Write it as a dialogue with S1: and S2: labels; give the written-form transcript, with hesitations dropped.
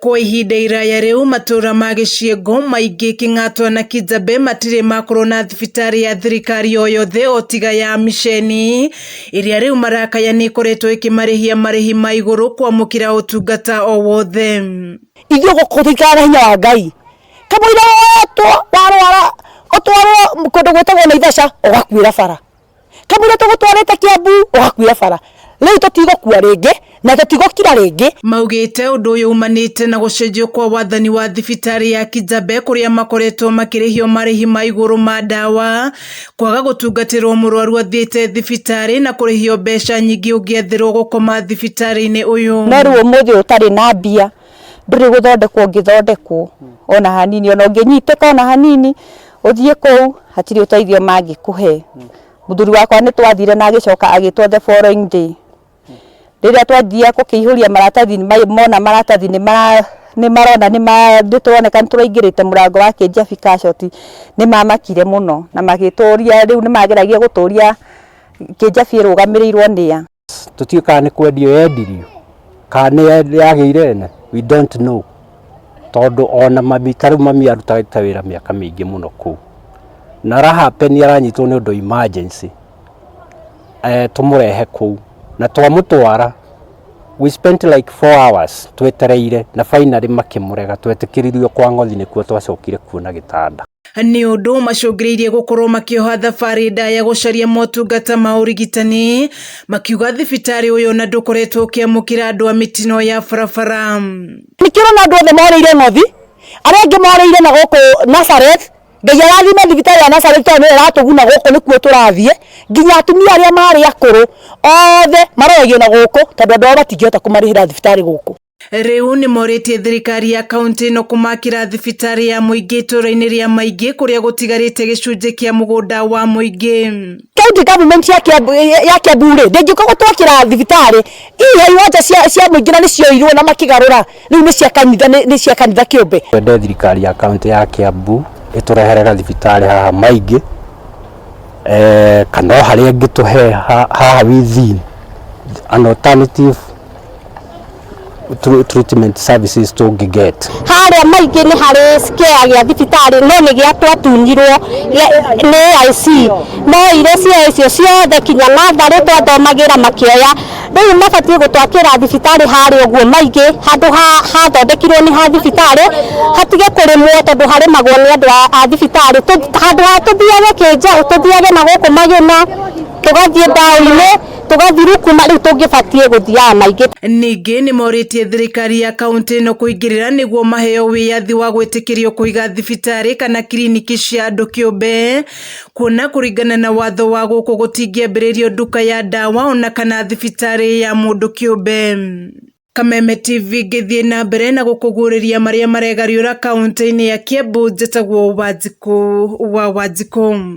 S1: Kwa ihinda iraya rĩu matũra ma gĩcigo maingĩ Kĩng'atwa na Kijabe matirĩ makorwo na thibitarĩ ya thirikari o yothe o tiga ya miceni ĩrĩa rĩu marakaya nĩ ĩkoretwo ĩkĩmarĩhia marĩhi ma igũrũ kwamũkĩra ũtungata o wothe.
S2: Ithuĩ gũkũ tũikaraga na hinya wa Ngai. Kamũira woetwo warwara ũtwarwo kũndũ gwĩtagwo Naivasha ũgakuĩra bara. Kamũira tũgũtwarĩte Kiambu ũgakuĩra bara. Rĩu tũtigũkua rĩngĩ na tũtigũkira rĩngĩ.
S1: Maugĩte ũndũ ũyũ umanĩte na gũcenjio kwa wathani wa thibitarĩ ya Kijabe kũrĩa makoretwo makĩrĩhio marĩhi ma igũrũ ma ndawa, kwaga gũtungatĩrwo mũrwaru athiĩte thibitarĩ na kũrĩhio mbeca nyingĩ ũngĩethĩrwo gũkoma thibitarĩ-inĩ ũyũ.
S3: No rĩu ũmũthĩ ũtarĩ na mbia ndũrĩ gũthondekwo ũngĩthondekwo ona hanini, ona ũngĩnyitĩka ona hanini ũthiĩ kũu hatirĩ ũteithio mangĩkũhe. Mũthuri wakwa nĩ twathire na agĩcoka agĩtwo the following day. Rĩrĩa twathiaga gũkĩihũria maratathi mona maratathi nĩ marona nĩ tũroneka nĩ tũraingĩrĩte mũrango wa Kĩnjabi Casualty nĩ mamakire mũno na magĩtũria rĩu nĩ mageragia gũtũria Kĩnjabi ĩrũgamĩrĩirwo nĩa.
S4: Tũtiũĩ kana nĩ kwendio yendirio kana nĩ yagĩire ene, we don't know. Tondũ ona mami, ta rĩu mami arutĩte wĩra mĩaka mĩingĩ mũno kũu. Na ara happen aranyitwo nĩ ũndũ emergency, tũmũrehe kũu. Na twamũtwara, we spent like 4 hours twetereire na finally makĩmũrega, twetĩkĩririo kwa Ng'othi nĩkuo twacokire kuona gĩtanda.
S1: Nĩ ũndũ macũngĩrĩirie gũkorwo makĩoha thabarĩ ndaya gũcaria motungata ma ũrigitani, makiuga thibitarĩ ũyũ ona ndũkoretwo ũkĩamũkĩra andũ a mĩtino ya barabara.
S2: Nĩkĩo ũrona andũ othe morĩire Ng'othi, arĩa angĩ morĩire na gũkũ Nazareth. Ngai arathime thibitarĩ ya Nazareth tondũ nĩyo ĩratũguna gũkũ nĩkuo tũrathiĩ. Nginya atumia arĩa marĩ akũrũ othe maroragio na gũkũ tondũ andũ ao matingĩhota kũmarĩhĩra thibitarĩ gũkũ.
S1: Rĩu nĩ morĩtie thirikari ya kaunti ĩno kũmakĩra thibitarĩ ya mũingĩ itũũra-inĩ rĩa Maingĩ kũrĩa gũtigarĩte gĩcunjĩ kĩa mũgũnda wa mũingĩ.
S2: County government ya Kiambu ya Kiambu rĩ ndĩngĩũka gũtwakĩra thibitarĩ iha iwanja cia mũingĩ na nĩcioirwo na makĩgarũra rĩu nĩ cia kanitha, nĩ cia kanitha kĩũmbe.
S4: Twende thirikari ya kaunti ya Kiambu ĩtũrehere gathibitarĩ haha Maingĩ, kana o harĩa ĩngĩtũhe haha within an alternative treatment services tũngĩ get.
S5: Harĩa Maingĩ nĩ harĩ scare gĩa thibitarĩ no nĩ gĩa twatunyirwo nĩ AIC, moire ciea icio ciothe kinya natharĩ twathomagĩra makĩoya. Rĩu mabatiĩ gũtwakĩra thibitarĩ harĩa ũguo Maingĩ handũ hathondekirwo nĩ ha thibitarĩ hatige kũrĩmwo tondũ harĩmagwo nĩ andũ a thibitarĩ. Handũ ha tũthiage Kĩnjaũ tũthiage na gũkũ Magĩna, tũgathiĩ Ndaũ-inĩ, tũgathiĩ Rukuma, rĩu tũngĩbatiĩ gũthiaga Maingĩ.
S1: Ningĩ nĩ morĩtie thirikari ya kaunti ĩno kũingĩrĩra nĩguo maheo wĩyathi wa gwĩtĩkĩrio kũiga thibitarĩ kana kiriniki cia andũ kĩũmbe, kuona kũringana na watho wa gũkũ gũtingĩambĩrĩrio nduka ya ndawa ona kana thibitarĩ ya mũndũ kĩũmbe. Kameme TV ngĩthiĩ na mbere na gũkũguũrĩria marĩa maregariũra kaunti-inĩ ya Kiambu, njĩtagwo Wanjikũ wa Wanjikũ.